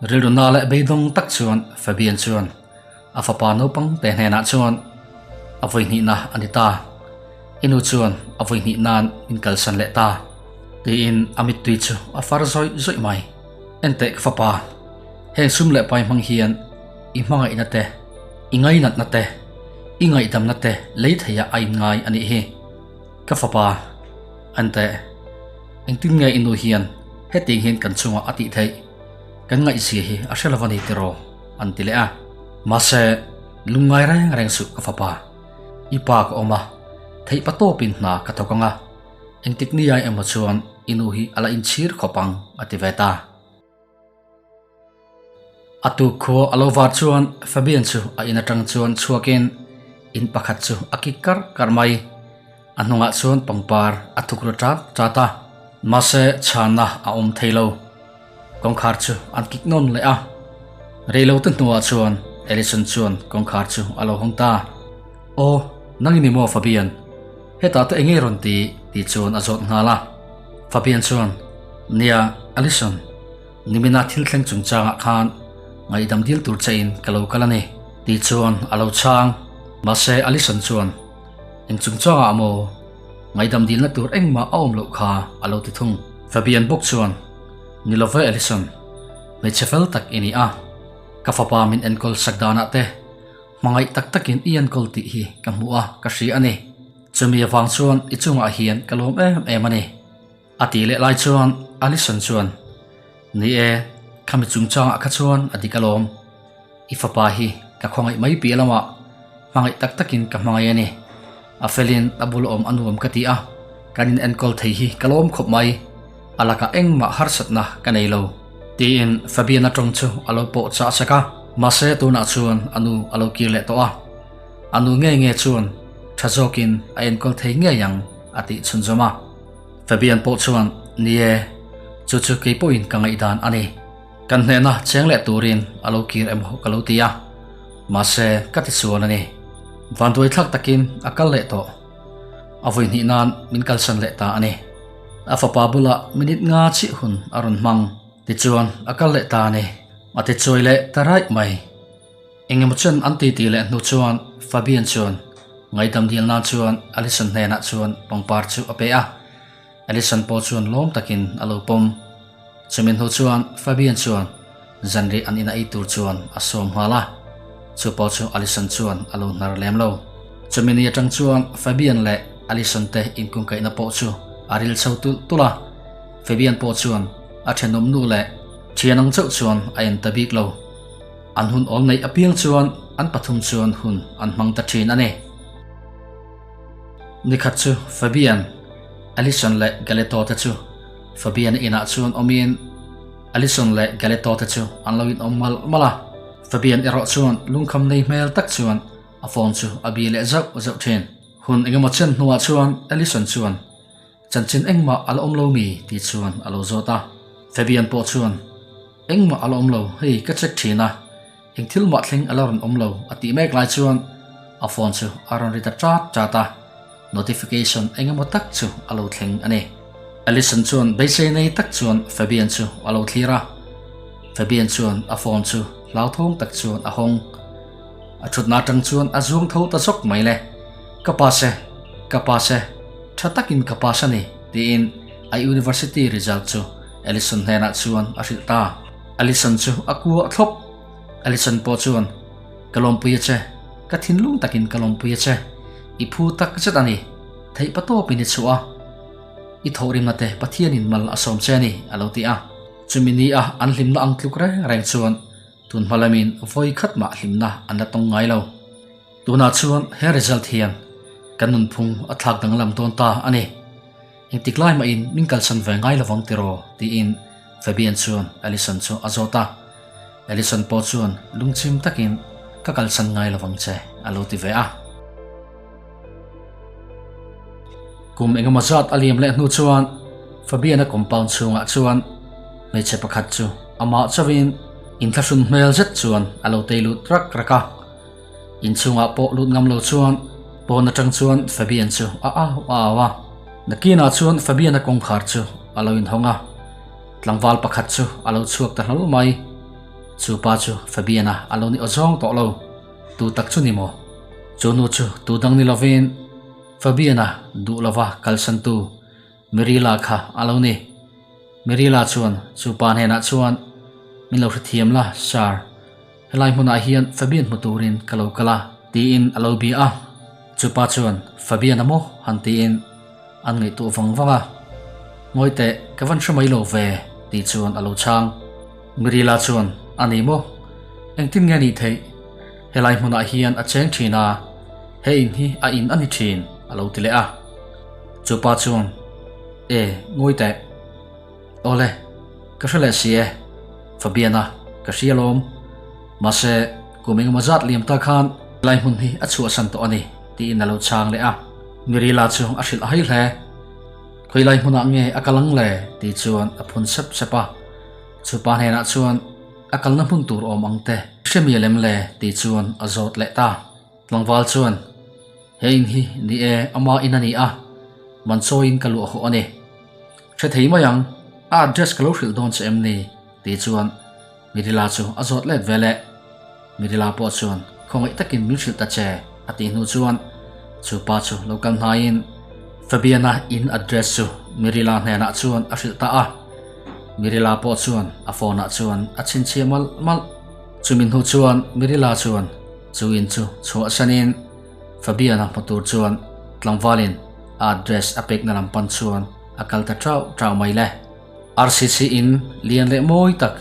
Rilru na leh beidawng tak chuan Fabian chuan a fapa naupang te hnenah chuan a vawi hnihna a ni ta. I nu chuan a vawi hnih nan min kalsan leh ta tiin a mittui chu a far zawih zawih mai. Enteh ka fapa, heng sum leh pai hmang hian i hmangaihna te, i ngainatna te, i ngaihdamna te lei theiah a inngai a nih hi. Ka fapa, enteh. Engtin nge i nu hian hetiang hian kan chungah a tih theih? Kan ngaihzia hi a hre lo a ni tiraw? an ti leh a. Mahse, lungngai reng reng suh ka fapa. I pa ka awm a, theih pa tawpin hna ka thawk ang a, engtik ni ai emaw chuan i nu hi a la inchhir khawp ang a ti ve ta. A tuk khua a lo var chuan Fabian chu a in atang chuan chhuakin in pakhat chu a kik kar kar mai. A hnungah chuan pangpar a thuk ru tat tat a, mahse chhanna a awm thei lo. Kawngkhar chu an kik nawn leh a. Reilote hnuah chuan Allison chuan kawngkhar chu a lo hawng ta. Aw, nang i ni maw Fabian? Hetah te enge rawn ti? tih chuan a zawt nghal a. Fabian chuan, Nia, Allison. Nimina thil thleng chungchangah khan ngaihdam dil tur chein ka lo kal a ni, tih chuan a lo chhang. Mahse Allison chuan, Eng chungchangah maw? Ngaihdam dilna tur engmah a awm loh kha, a lo ti thung. Fabian bawk chuan, Ni lo ve Allison, hmeichhe fel tak i ni a, ka fapa min enkawl sak danah te hmangaih tak takin i enkawl tih hi ka hmu a, ka hria a ni. Chumi avang chuan i chungah hian ka lawm em em a ni. A tih leh lai chuan Allison chuan, Ni e, khami chungchangah kha chuan a dik alawm. I fapa hi ka khawngaih mai piah lamah hmangaih tak takin ka hmangaih a ni. A felin a bul awm a nuam ka ti a, kan in enkawl thei hi ka lawm khawp mai. A lakah engmah harsatna ka nei lo. Tiin Fabian-a tawng chu a lo pawh chah sak a, mahse tunah chuan a nu a lo kir leh tawh a. A nu nge nge chuan tha zawkin a enkawl thei ngei ang a tih chhunzawm a. Fabian pawh chuan, Ni e, chu chu kei pawhin ka ngaihdan a ni. Kan hnena cheng leh turin a lo kir emaw ka lo ti a, mahse ka ti sual a ni. Vanduai thlak takin a kal leh tawh. A vawi hnih nan min kalsan leh ta a ni. A fapa bulah minute nga chih hun a rawn hmang. Tichuan a kal leh ta a ni. A ti chawi leh ta raih mai. Engemaw chen an titi leh hnu chuan Fabian chuan ngaihdam dil nan chuan Allison hnenah chuan pangpar chu a pe a. Allison pawh chuan lawm takin a lo pawm. Chumi hnu chuan Fabian chuan zanrih an ina ei tur chuan a sawm nghal a. Chu pawh chu Allison chuan a lo hnar lem lo. Chumi ni atang chuan Fabian leh Allison te inkungkaihna pawh chu a ril chho tulh tulh a. Fabian pawh chuan a thenawm nu leh thian ang chauh chuan a en ta bik lo. An hun awl neih apiang chuan an pathum chuan hun an hmang ta thin a ni. Nikhat chu Fabian, Allison leh Galeto te chu Fabian-a inah chuan awmin Allison leh Galeto te chu an lo inawm malh malh a. Fabian erawh chuan lungkham nei hmel tak chuan a phone chu a bi leh zauh zauh thin. Hun engemaw chen hnuah chuan Allison chuan Chanchin engmah a la awm lo mi? tih chuan a lo zawt a. Fabian pawh chuan, Engmah a la awm lo, hei ka check thin a, eng thil mah thleng a la rawn awm lo a tih mek lai chuan a phone chu a rawn ri ta chat chat a, notification eng emaw tak chu a lo thleng a ni. Allison chuan beisei nei tak chuan Fabian chu a lo thlir a, Fabian chuan a phone chu hlauthawng tak chuan a hawng. A thutna atang chuan a zuang tho ta zawk mai le, Ka pass e, ka pass e, tha takin ka pass a ni, tiin a university result chu Allison hnenah chuan a hrilh ta. Allison chu a kuah thlawp. Allison pawh chuan, Ka lawmpui a che, ka thinlung takin ka lawmpui a che, i phu tak zet a ni, theih patawpin i chhuah a, i thawhrimna te Pathianin mal a sawm che a ni, a lo ti a. Chumi ni a an hlimna ang tluk reng reng chuan Tun hma lamin vawi khat mah hlimna an la tawng ngai lo. Tunah chuan he result hian kan nunphung a thlak danglam dawn ta a ni. Engtik lai mahin min kalsan ve ngai lovang tiraw? tiin Fabian chuan Allison chu a zawt a. Allison pawh chuan lungchim takin Ka kalsan ngai lovang che a lo ti ve a. Kum engemaw zat a liam leh hnu chuan Fabian-a compound chhungah chuan hmeichhe pakhat chu amah chauhin inthlahrun hmel zet chuan a lo tei lut rak rak a. Inchhungah pawh lut ngam lo chuan pawn atang chuan Fabian chu a au a au a. Nakinah chuan Fabian-a kawngkhar chu a lo inhawng a, tlangval pakhat chu a lo chhuak ta hlawl mai. Chu pa chu Fabian-a a lo ni awzawng tawh lo. Tu tak chu ni maw? Chu nu chu tu dang ni lovin Fabian-a duh lova kalsantu Mirila kha a lo ni. Mirila chuan chu pa hnenah chuan, Min lo hrethiam la, Sir. Helai hmunah hian Fabian hmu turin ka lo kal a, tiin a lo bia a. Chu pa chuan, Fabian-a maw? han tiin an ngaihtuah vang vang a. Ngawi teh, ka van hre mai lo ve, tih chuan a lo chhang. Mirila chuan, A ni maw? Engtin nge nih theih? Helai hmunah hian a cheng thin a, he in hi a in a ni thin, a lo ti leh a. Chu pa chuan, E, ngawi teh. Awle, ka hre leh si e, Fabiana, ka hria lawm. Mahse, kum engemaw zat liam ta khan helai hmun hi a chhuahsan tawh a ni, tiin a lo chhang leh a. Mirila chu a hrilh hai hle. Khawilai hmunah nge a kal ang le? tih chuan a phun sep sep a. Chupa hnenah chuan a kalna hmun tur awm ang te hre mi lem le tih chuan a zawt leh ta. Tlangval chuan, He in hi ni e, ama in a ni a, man chawiin ka luah hawh a ni. Hre thei mai ang, a address ka lo hrilh dawn che em ni? tih chuan Mirila chu a zawt let ve leh. Mirila pawh chuan khawngaih takin min hrilh ta che a tih hnu chuan chu pa chu lo kal hnaiin Fabiana in address chu Mirila hnenah chuan a hrilh ta a. Mirila pawh chuan a phone ah chuan a chhinchhiah malh malh. Chumi hnu chuan Mirila chuan chu in chu chhuahsanin Fabiana hmu tur chuan tlangvalin a address a pekna lam pan chuan a kal ta ṭauh ṭauh mai le. RCC in lian leh mawi tak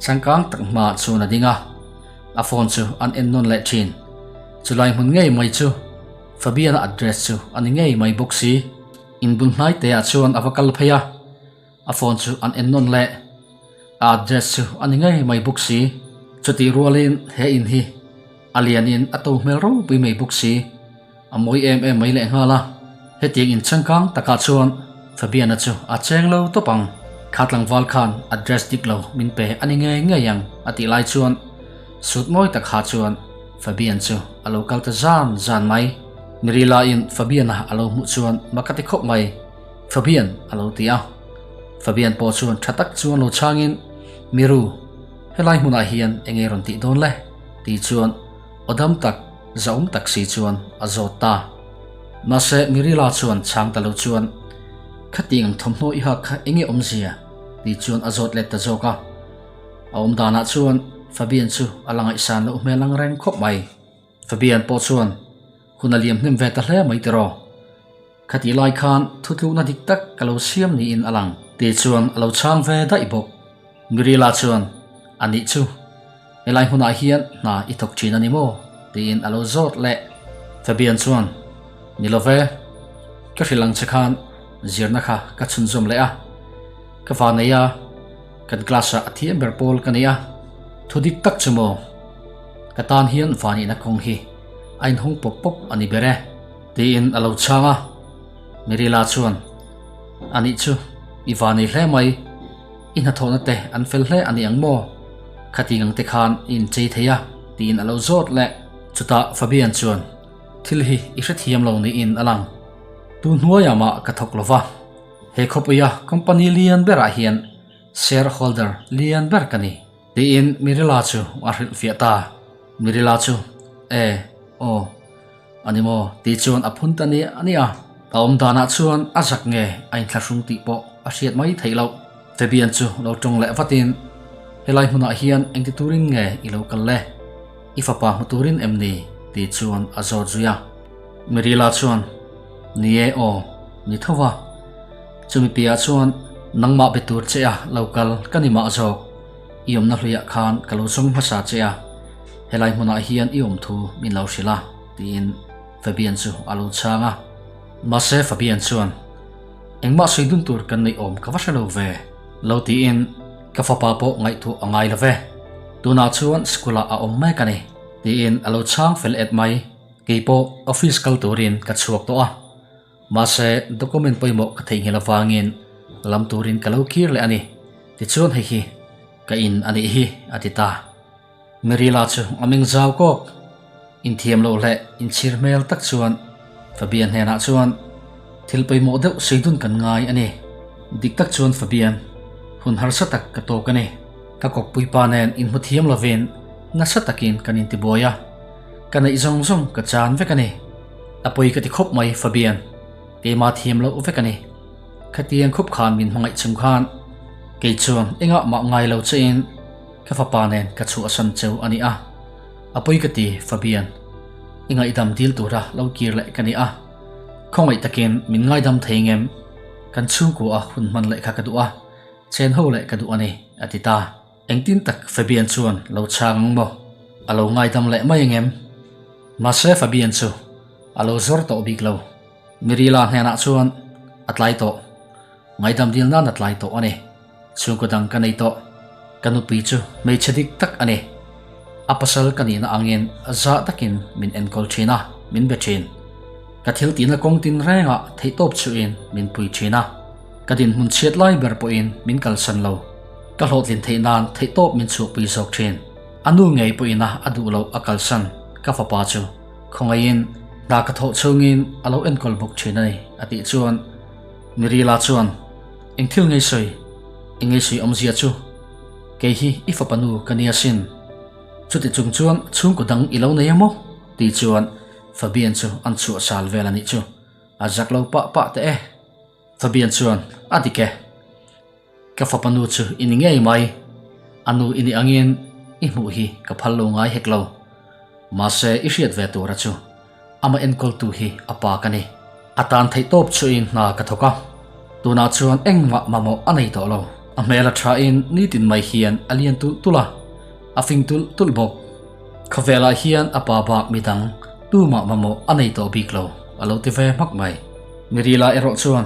changkang tak hmaah chuan a ding a, a phone chu an en nawn leh thin. Chulai hmun ngei mai chu Fabian-a address chu a ni ngei mai bawk si. In bul hnai te ah chuan a va kal phei a, a phone chu an en nawn leh. A address chu a ni ngei mai bawk si. Chutih rualin he in hi a lianin a to hmel ropui mai bawk si. A mawi em em mai leh nghal a, hetiang inchangkang takah chuan Fabiana chu a cheng lo tawp ang. Kha tlangval khan address dik lo min pe a ni ngei ngei ang a tih lai chuan suit mawi tak ha chuan Fabian chu a lo kal ta zan zan mai. Mirila in Fabian-a a lo hmuh chuan mak a ti khawp mai, Fabian a lo ti a. Fabian pawh chuan tha tak chuan lo chhangin, Miru, helai hmunah hian enge rawn tih dawn le? tih chuan aw dam tak, zahawm tak si chuan a zawt ta. Mahse Mirila chuan chhang ta lo chuan, Khatiang ang thawmhnaw i hak kha enge awmzia? tih chuan a zawt let ta zawk a. A awm danah chuan Fabian chu a la ngaihsan loh hmel ang reng khawp mai. Fabian pawh chuan hun a liam hnem ve ta hle mai tiraw. Khatih lai khan thutlukna dik tak ka lo siam niin a lang. Tih chuan a lo chhang ve daih bawk. Mirila chuan, A nih chu, helai hmunah hian hna i thawk thin a ni maw? tiin a lo zawt leh. Fabian chuan, Ni lo ve, ka hrilh ang che khan zirna kha ka chhunzawm leh a, ka va nei a, kan class ah a thiam ber pawl ka nei a, thu dik tak chu maw? Ka tan hian vanihna kawng hi a inhawng pawp pawp a ni ber e. Tiin a lo chhang a, Mirila chuan, A nih chu, i va nei hle mai, i hnathawhna te an fel hle a ni ang maw? Khati ngang te khan i inchei thei a, tiin a lo zawt leh. Chutah Fabian chuan, Thil hi i hrethiam lo niin a lang. Tu hnuaiah mah ka thawk lo va, he khawpuia company lian berah hian shareholder lian ber ka ni. Tiin Mirila chu a hrilhfiah ta. Mirila chu, E, aw. A ni maw? Tih chuan a phun ta nia nia. A awm danah chuan a zak nge a inthlahrung tih pawh a hriat mai theih loh. Fabian chu lo tawng leh vatin, Helai hmunah hian engti turin nge i lo kal le? I fapa hmu turin em ni? Tih chuan a zawt zui a. Mirila chuan, Ni e aw, ni tho va. Chumi piahah chuan nangmah be tur che a lo kal ka ni mah zawk. I awmna hluiah khan ka lo zawng hmasa che a. Helai hmunah hian i awm thu min lo hrilh a, tiin Fabian chu a lo chhang a. Mahse Fabian chuan, Engmah sawi dun tur kan neih awm ka va hre lo ve, lo tiin ka fapa pawh ngaihtuah a ngai lo ve. Tunah chuan school ah a awm mek a ni, tiin a lo chhang fel et mai. Kei pawh office kal turin ka chhuak tawh a. Mahse document pawimawh ka theihnghilh avangin lam turin ka lo kir leh a ni. Tichuan hei hi ka in a nih hi, a ti ta. Mirila chu a meng zau kawk. Inthiam loh leh inchhir hmel tak chuan Fabian hnenah chuan thil pawimawh deuh sawi dun kan ngai a ni. Dik tak chuan Fabian, hun harsa tak ka tawk a ni. Ka kawppui pa nen inhmu thiam lovin nasa takin kan intibuai a, ka neih zawng zawng ka chan vek a ni. A pawi ka ti khawp mai Fabian, keimah thiam loh vek a ni. Khatiang khup khan min hmangaih chung khan kei chuan engah mah ngai lo chein Ka fapa nen ka chhuahsan cheu a ni a, a pawi ka ti Fabian, i ngaihdam dil tura lo kir leh ka ni a, khawngaih takin min ngaidam thei ngem, kan chhungkua a hun hman leh kha ka duh a, chen ho leh ka duh a ni, a ti ta. Engtin tak Fabian chuan lo chhang ang maw? A lo ngaidam leh mai angem? Mahse Fabian chu a lo zawr tawh bik lo. Mirila hnenah chuan a tlai tawh, ngaidam dil nan a tlai tawh a ni. Chhungkaw dang ka nei tawh. Ka nupui chu hmeichhe dik tak a ni. A pasal ka nihna angin zah takin min enkawl thin a, min be thin. Ka thil tihna kawng tin rengah theihtawp chhuihin min pui thin a. Ka dinhmun chhiat lai ber pawhin min kalsan lo. Ka hlawhtlin theih nan theihtawp min chhuahpui zawk thin. A nu ngei pawhin a a duh loh a kalsan ka fapa chu khawngaihin hna ka thawh chhungin a lo enkawl bawk thin a ni, a tih chuan Mirila chuan, Eng thil ngei sawi? Eng ngei sawi awmzia chu? Kei hi i fapa nu ka nia sin. Chuti chung chuan chhungkaw dang i lo nei a maw? Tih chuan Fabian chu an chhuah sal vel a nih chu. A zak lo pah pah teh e. Fabian chuan, A dik e. Ka fapa nu chu i ni ngei mai. A nu i nih angin i hmuh hi ka phal lo ngai hek lo. Mahse i hriat ve tura chu Amah enkawltu hi a pa ka ni. A tan theih tawp chuin hna ka thawk a, tunah chuan engmah mamawh a nei tawh lo. A hmel a thain nitin mai hian a lian tulh tulh a, a fing tulh tulh bawk. Khawvelah hian a pa bak midang tumah mamawh a nei tawh bik lo, a lo ti ve hmak mai. Mirila erawh chuan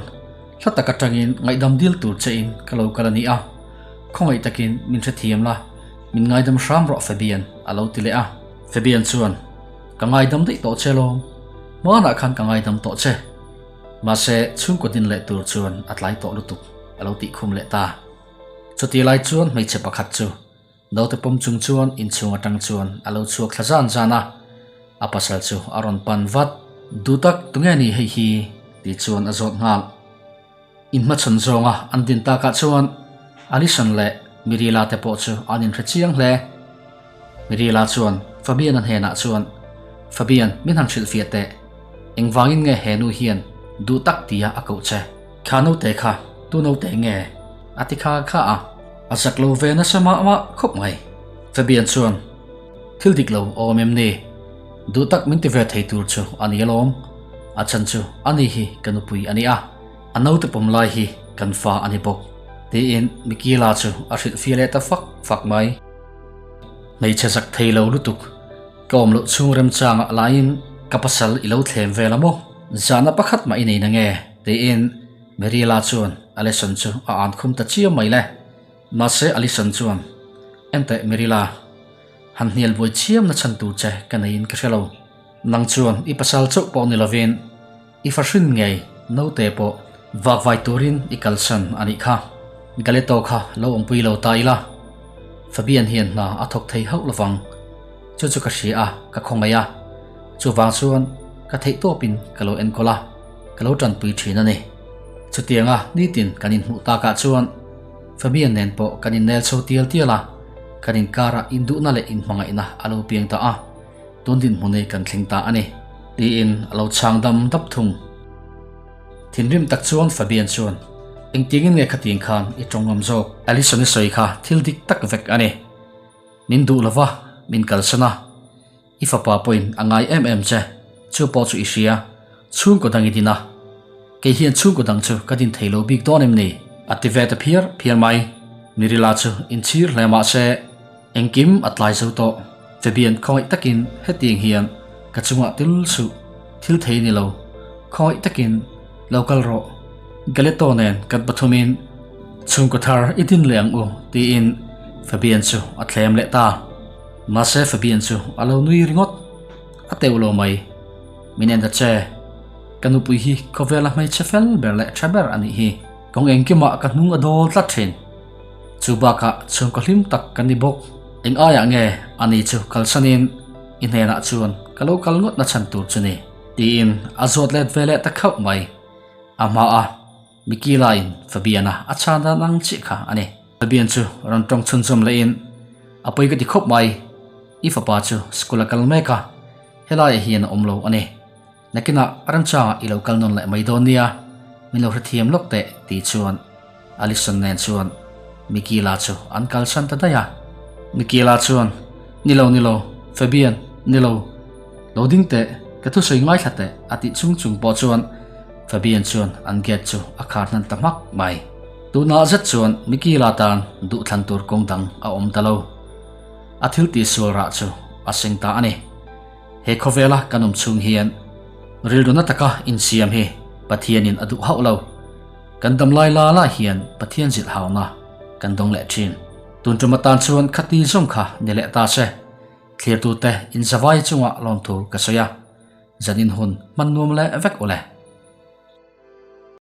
hla tak atangin ngaihdam dil tur chein ka lo kal a ni a, khawngaih takin min hrethiam la, min ngaidam hram rawh Fabian, a lo ti leh a. Fabian chuan, Ka ngaidam daih tawh che lawm. Hmanah khan ka ngaidam tawh che. Mahse, chhungkaw din leh tur chuan a tlai tawh lutuk, a lo tih khum leh ta. Chutih lai chuan hmeichhe pakhat chu naute pawm chung chuan inchhung atang chuan a lo chhuak thla zan zan a, a pasal chu a rawn pan vat. Duh tak tunge ni hei hi? tih chuan a zawt nghal. Inhmachhawn zawnga an din takah chuan Alison leh Mirila te pawh chu an inhre chiang hle. Mirila chuan Fabian-a hnenah chuan, Fabian, min han hrilhfiah teh. Engvangin nge he nu hian duh tak tia a koh che? Kha naute kha tu naute nge? a ti kha kha a. A zak lo ve nasa mah mah khawp mai. Fabian chuan, Thil dik lo awm em ni? Duh tak min ti ve thei tur chu a ni alawm. A chhan chu ani hi ka nupui a ni a, a naute pawm lai hi kan fa a ni bawk, tiin Mikiela chu a hrilhfiah leh ta fak fak mai. Hmeichhe zak thei lo lutuk, ka awm loh chhung remchangah laiin ka pasal i lo thlem vel a maw? Zahna pakhat mah i nei na nge? tiin Meriela chuan Alison chu a an khum ta chiam mai le. Mahse Alison chuan, Enteh Meriela, han hnial buai chiam na chhan tur che ka neiin ka hre lo. Nang chuan i pasal chauh pawh ni lovin i fahrin ngei naute pawh vakvai turin i kalsan a nih kha. Galeto kha lo awmpui lo ta ila, Fabian hian hna a thawk thei hauh lovang. Chu chu ka hria a, ka khawngaih a. Chuvang chuan ka theih tawpin ka lo enkawl a, ka lo tanpui thin a ni. Chutianga nitin kan inhmuh takah chuan Fabian nen pawh kan innel chho tial tial a, kan inkarah induhna leh inhmangaihna a lo piang ta a. Tun dinhmun hi kan thleng ta a ni, tiin a lo chhang dam dap thung. Thinrim tak chuan Fabian chuan, Engtiangin nge khatiang khan i tawng ngam zawk? Alison-i sawi kha thil dik tak vek a ni. Min duh lova, min kalsan a. I fapa pawhin a ngai em em che, chu pawh chu i hria. Chhungkaw dang i din a. Kei hian chhungkaw dang chu ka din thei lo bik dawn em ni? A ti ve ta phiar phiar mai. Mirila chu inchhir hle mah se, Engkim a tlai zo tawh. Fabian khawngaih takin hetiang hian ka chungah tel suh, thil thei ni lo. Khawngaih takin lo kal rawh. Galeto nen kan pathumin chhungkaw thar i din leh ang u tiin Fabian chu a thlem leh ta. Mahse Fabian chu a lo nui ringawt. A teuh lo mai. Min en ta che. Ka nupui hi khawvela hmeichhe fel ber leh tha ber a nih hi. Kawng engkimah ka hnung a dawl tlat thin. Chu bakah chhungkaw hlim tak kan ni bawk. Eng aiah nge ani chu kalsanin i hnenah chuan ka lo kal ngawt na chhan tur chu ni? Tiin a zawt let ve leh ta khauh mai. A hmaa Mikila-in Fabian-a a chhan dan ang chiah kha a ni. Fabian chu rawn tawng chhunzawm lehin, A pawi ka ti khawp mai. I fapa chu school a kal mek a, helaiah hian a awm lo a ni. Nakinah remchangah i lo kal nawn leh mai dawn nia, min lo hrethiam lawk teh tih chuan Alison nen chuan Mikiela chu an kalsan ta daih a. Mikiela chuan, Ni lo, ni lo, Fabian, ni lo. Lo ding teh, ka thusawi ngaithla teh a tih chung chung pawh chuan Fabian chuan an gate chu a khar hnan ta hmak mai. Tunah zet chuan Mikiela tan duhthlan tur kawng dang a awm ta lo. A thil tihsual rah chu a seng ta a ni. He khawvela kan awm chhung hian rilru na taka insiam hi Pathianin a duh hauh lo. Kan dam lai la la hian Pathian zilh hauna kan dawng leh thin. Tun tum atan chuan khati zawng kha ni leh ta se. Thlirtute inzavai chunga lawmthu ka sawi a, zanin hun hman nuam leh vek u le.